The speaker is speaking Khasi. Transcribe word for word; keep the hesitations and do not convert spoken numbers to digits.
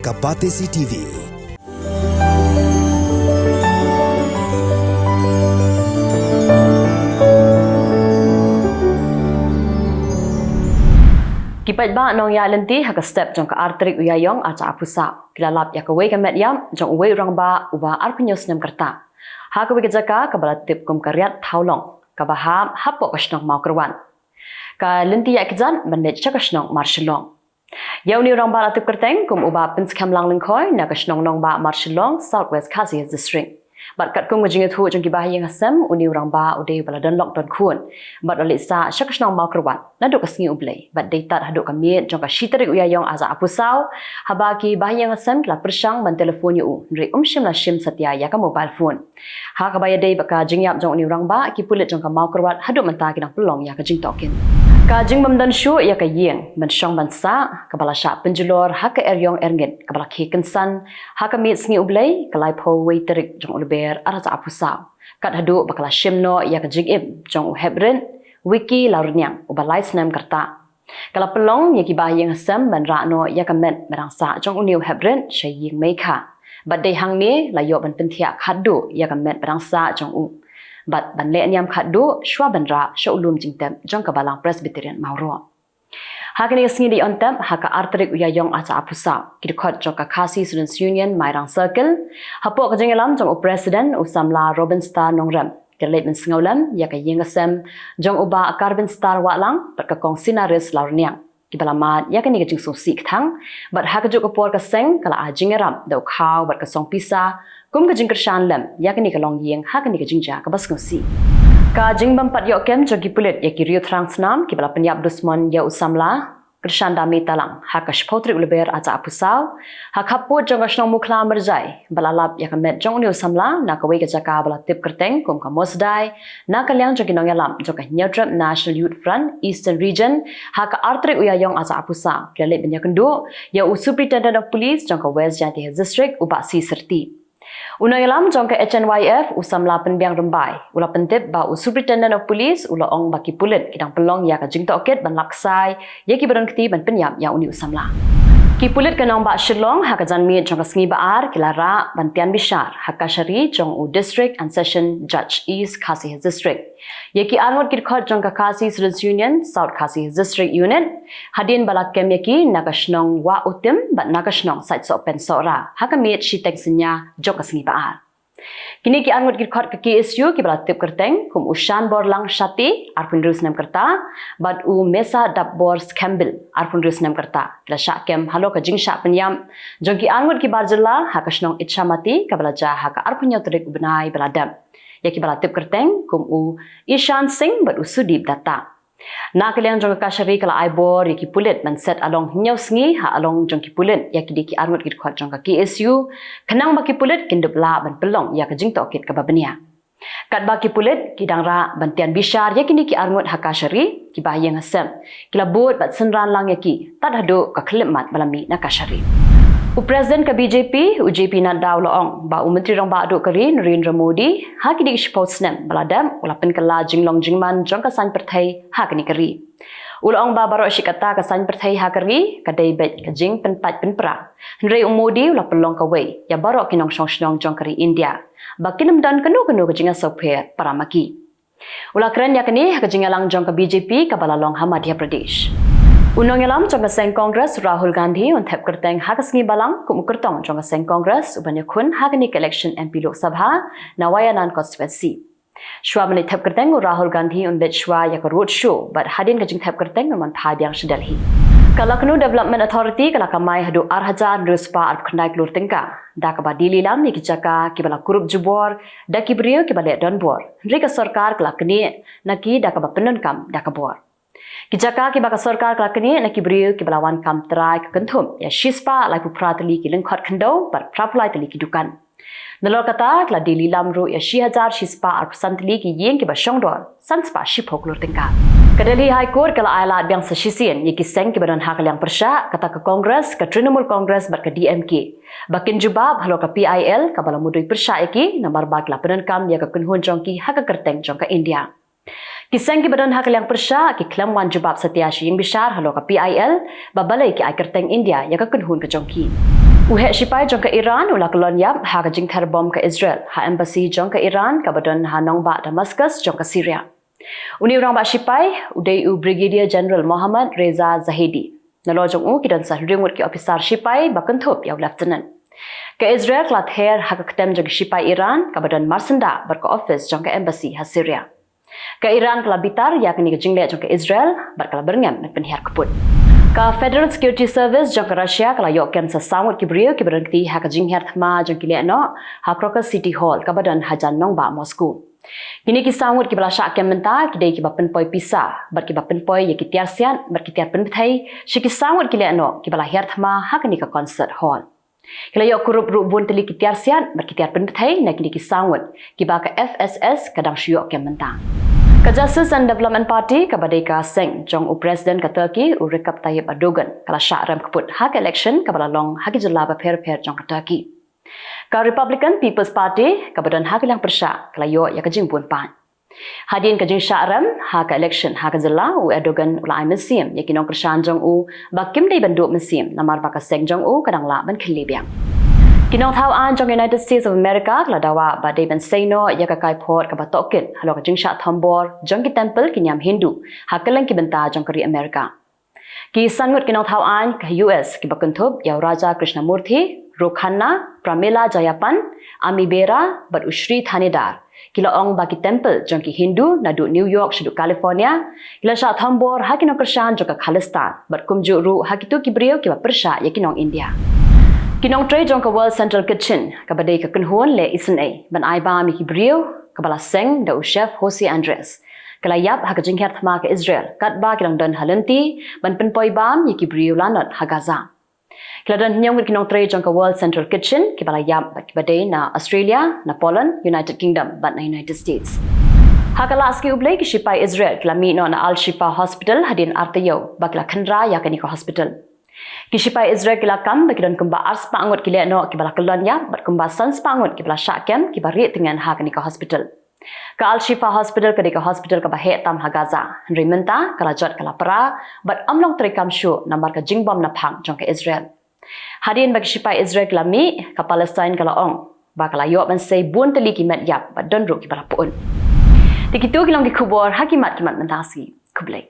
A Batesi T V. Ki paidbah Nongïaid Lynti ha ka step jong ka ar tarik u Ïaïong arhajar arphew saw ki la lap ïa kawei ka met ïap jong uwei u rangbah uba arphew hynñiew snem ka rta ha kawei ka jaka kaba la tip kum ka Riat Thawlong kaba hap hapoh ka shnong Mawkyrwat. Ka lynti ïaid kjat ban leit sha ka shnong Marshillong. Ïa une u rangbah la tip kyrteng kum uba pynskhem lang lyngkhoi na ka shnong Nongbah Marshillong, South West Khasi Hills District. Bad katkum ka jingïathuh jong ki bahaïing hasem, une u rangbah u dei uba la don lok don khun bad u la leit sah sha ka shnong Mawkyrwat naduh ka sngi U Blei bad dei tad haduh ka miet jong ka shi tarik u Ïaïong arhajar arphew saw haba ki bahaïing hasem ki la pyrshang ban telephone ïa u, hynrei um shym la shim satia ïa ka mobile phone. Ha kaba ïadei bad ka jingïap jong une u rangbah, ki pulit jong ka Mawkyrwat haduh mynta ki dang pynlong ïa ka jingtohkit. Ka jingbymdon shuh ïa ka ïing ban shong ban sah kaba la shah pynjulor ha ka eriong erngit kaba la khie kynsan ha ka miet sngi U Blei, ka laiphew wei tarik jong u Lber arhajar arphew saw, kat haduh ba ka la shim noh ïa ka jingim jong u heprit Wiki Lawrniang uba lai snem ka rta. Ka la pynlong ïa ki bahaïing hasem ban rah noh ïa ka met ba dang sah jong une u heprit sha ïing meikha. Bad dei hangne la ïoh ban pynthiah khatduh ïa ka met ba dang sah jong u bad ban leh niam khatduh shuwa ban rah sha u lum jingtep jong ka Balang Presbyterian Mawroh. Ha kane ka sngi dei yn tep ha ka ar tarik u Ïaïong arhajar arphew saw, ki dkhot jong ka Khasi Students Union Mairang Circle, hapoh ka jingïalam jong u President u samla Robin Star Nongrem, ki la leit ban sngewlem ïa ka ïing ka sem jong u Bah Karbin Star Wahlang bad ka Kong Sinaris Lawrniang, kiba la mad ïa kane ka jingsngewsih kthang. Bad ha kajuh ka por ka seng ka la ai jingïarap da u khaw bad ka song pisa kum ka jingkyrshan lem ïa kane ka longïing ha kane ka jingjia kaba sngewsih. Ka jingbym pat ïoh kem jong ki pulit ïa ki riew thrang snam kiba la pynïap dusmon ïa u samla, kyrshan da mih talang ha ka shiphew tarik u Lber arhajar arphew saw, ha khappud jong ka shnong Mukhla Myrjai, ba la lap ïa ka met jong une u samla na kawei ka jaka ba la tip kyrteng kum ka Mosdai, na ka liang jong ki nongïalam jong ka Hynñiewtrep National Youth Front Eastern Region, ha ka ar tarik u Ïaïong arhajar arphew saw, ki la leit ban ïakynduh ïa u Superintendent of Police jong ka West Jaintia Hills District, u Bah C Syrti. U nongïalam jong ka H N Y F, u samla Pynbiang Rymbai, u la pyntip ba u Superintendent of Police u la ong ba ki pulit ki dang pynlong ïa ka jingtohkit ban lap ksai ïa kiba don kti ban pynïap ïa une u samla. Ki pulit ka Nongbah Shillong ha ka janmiet jong ka sngi ba ar ki la rah ban tian bishar ha ka kashari jong u District and Session Judge East Khasi Hills District ïa ki arngut ki dkhot jong ka Khasi Students Union South Khasi Hills District Unit, hadien ba la kem ïa ki na ka shnong Wah Utim bad na ka shnong Saitsohpen Sohra ha ka miet shiteng synñia jong ka sngi ba ar. Kine ki arngut ki dkhot ka K S U kiba la tip kyrteng kum u Shanborlang Shatty, arphew hynriew snem ka rta, bad u Mesa Dapbor Skembil, arphew hynriew snem ka rta, ki la shah kem halor ka jingshah pynïap jong ki arngut ki bar jylla ha ka shnong Ichamati kaba la jia ha ka arphew hynñiew tarik u bnai ba la dep, ïa kiba la tip kyrteng kum u Ishan Singh bad u Sudip Datta. Na ka liang jong ka kashari ka la ai bor ïa ki pulit ban set along hynñiew sngi ha along jong ki pulit ïa kine ki arngut ki dkhot jong ka K S U, khnang ba ki pulit kin dup lah ban pynlong ïa ka jingtohkit kaba bniah. Katba ki pulit ki dang rah ban tian bishar ïa kine ki arngut ha kashari, ki bahaïing hasem ki la bud bad synran lang ïa ki tad haduh ka khyllipmat ba la mih na kashari. U President ka B J P, u J P Nadda, u la ong ba u Myntri Rangbah Duh ka ri, Narendra Modi, ha kine ki shiphew snem ba la dep u la pynkylla jinglong jingman jong ka saiñ pyrthei ha kane ka ri. U la ong ba baroh shi katta ka saiñ pyrthei ha ka ri ka dei beit ka jingpynpait pynpra, hynrei u Modi u la pynlong kawei ïa baroh ki nongshong shnong jong ka ri India ba kin ym don kano kano ka jingïasawpher para ma ki. U la kren ïa kane ha ka jingïalang jong ka B J P kaba la long ha Madhya Pradesh. U nongïalam jong ka seng Congress, Rahul Gandhi, un thep kyrteng ha ka sngi Balang kum u kyrtong jong ka seng Congress uban ïakhun ha kane ka election M P Lok Sabha na Wayanad constituency. Shuwa ban leit thep kyrteng, u Rahul Gandhi un leit shuwa ïa ka road show bad hadien ka jingthep kyrteng un wan phai biang sha Delhi. Ka Lucknow Development Authority ka la kamai haduh ar hajar hynriew spah arphew khyndai klur tyngka da kaba die lilam ïa ki jaka kiba la kurup jubor da ki briew kiba leh donbor, hynrei ka sorkar ka la knieh na ki da kaba pyndonkam da ka bor. Ki jaka kiba ka sorkar ka la knieh na ki briew kiba la wan kam trai ka kynthup ïa shispah laiphew phra tylli ki lyngkhot khyndew bad phraphew lai tylli ki dukan. Nalor kata, ka la die lilam ruh ïa shi hajar shispah arphew san tylli ki ïing kiba shongdor sanspah shiphew klur tyngka. Ka Delhi High Court ka la ai lad biang sa shisien ïa ki seng kiba don ha ka liang pyrshah, kata ka Congress, ka Trinamool Congress bad ka D M K, ba kin jubab halor ka P I L kaba la mudui pyrshah ïa ki namar ba ki la pyndonkam ïa ka kynhun jong ki ha ka kyrteng jong ka India. Ki seng kiba don ha ka liang pyrshah ki khlem wan jubab satia sha ïing bishar halor ka P I L, ba balei ki ai kyrteng India ïa ka kynhun ka jong ki. U heh shipai jong ka Iran u la kyllon ïap ha ka jingther bom ka Israel ha embassy jong ka Iran kaba don ha nongbah Damascus jong ka Syria. Une u rangbah shipai u dei u Brigadier General Mohammad Reza Zahedi. Nalor jong u ki don sa hynriew ngut ki ophisar shipai ba kynthup ïa u lieutenant. Ka Israel ka la ther ha ka ktem jong ki shipai Iran kaba don marsyndah bad ka office jong ka embassy ha Syria. Ka Iran ka la bitar ïa kane ka jingleh jong ka Israel bad ka la byrngem ban pynhiar kput. Ka Federal Security Service jong ka Russia ka la ïoh kem sa saw ngut ki briew kiba don kti ha ka jinghiar thma jong ki lehnoh ha Crocus City Hall kaba don hajan nongbah Moscow. Kine ki saw ngut kiba la shah kem mynta ki dei kiba pynpoi pisa bad kiba pynpoi ïa ki tiar siat bad ki tiar pynbthei sha ki saw ngut ki lehnoh kiba la hiar thma ha kane ka concert hall. Ki la ïoh kurup ruh bun tylli ki tiar siat bad ki tiar pynbthei na kine ki saw ngut kiba ka F S S ka dang shu ïoh kem mynta. Ka Justice and Development Party kaba dei ka seng jong u President ka Turkey u Recep Tayyip Erdogan ka la shah rem kput ha ka election kaba la long ha ki jylla bapher bapher jong ka Turkey. Ka Republican People's Party kaba don ha ka liang pyrshah ka la ïoh ïa ka jingbun paid. Hadien ka jingshah rem ha ka election ha ka jylla, u Erdogan u la ai mynsiem ïa ki nongkyrshan jong u ba kim dei ban duh mynsiem namar ba ka seng jong u ka dang lah ban khyllie biang. Ki nongthaw aiñ jong ka United States of America ka la dawa ba dei ban sei noh ïa ka kaiphod kaba tohkit halor ka jingshah thombor jong ki temple ki niam Hindu ha kylleng ki bynta jong ka ri America. Ki san ngut ki nongthaw aiñ ka U S kiba kynthup ïa u Raja Krishnamoorthi, Roo Khanna, Pramila Jayappan, Ami Bera bad u Shri Thanedar ki la ong ba ki temple jong ki Hindu naduh New York shaduh California ki la shah thombor ha ki nongkyrshan jong ka Khalistan bad kumjuh ruh ha kito ki briew kiba pyrshah ïa ki nong India. Ki nongtrei jong ka World Central Kitchen kaba dei ka kynhun leh isynei ban ai bam ïa ki briew kaba la seng da u chef Jose Andres ka la ïap ha ka jinghiar thma ka Israel katba ki dang don ha lynti ban pynpoi bam ïa ki briew lanot ha Gaza. Ki la don hynñiew ngut ki nongtrei jong ka World Central Kitchen kiba la ïap bad kiba dei na Australia, na Poland, United Kingdom bad na United States. Ha ka la sngi U Blei ki shipai Israel ki la mih noh na Al Shifa Hospital hadien ar taïew ba ki la khynra ïa kane ka hospital. Ki shipai Israel ki la kam ba ki don kumba ar spah ngut ki lehnoh kiba la kyllon ïap bad kumba san spah ngut kiba la shah kem kiba rieh tyngen ha kane ka hospital. Ka Al Shifa Hospital ka dei ka hospital kaba heh tam ha Gaza. Hynrei mynta ka la jot ka la pra bad ym long treikam shuh namar ka jingbom na phang jong ka Israel. Hadien ba ki shipai Israel ki la mih, ka Palestine ka la ong ba ka la ïoh ban sei bun tylli ki met ïap bad don ruh kiba la pyut. Te kito ki long ki khubor ha ki mat ki mat mynta sngi. Khublei.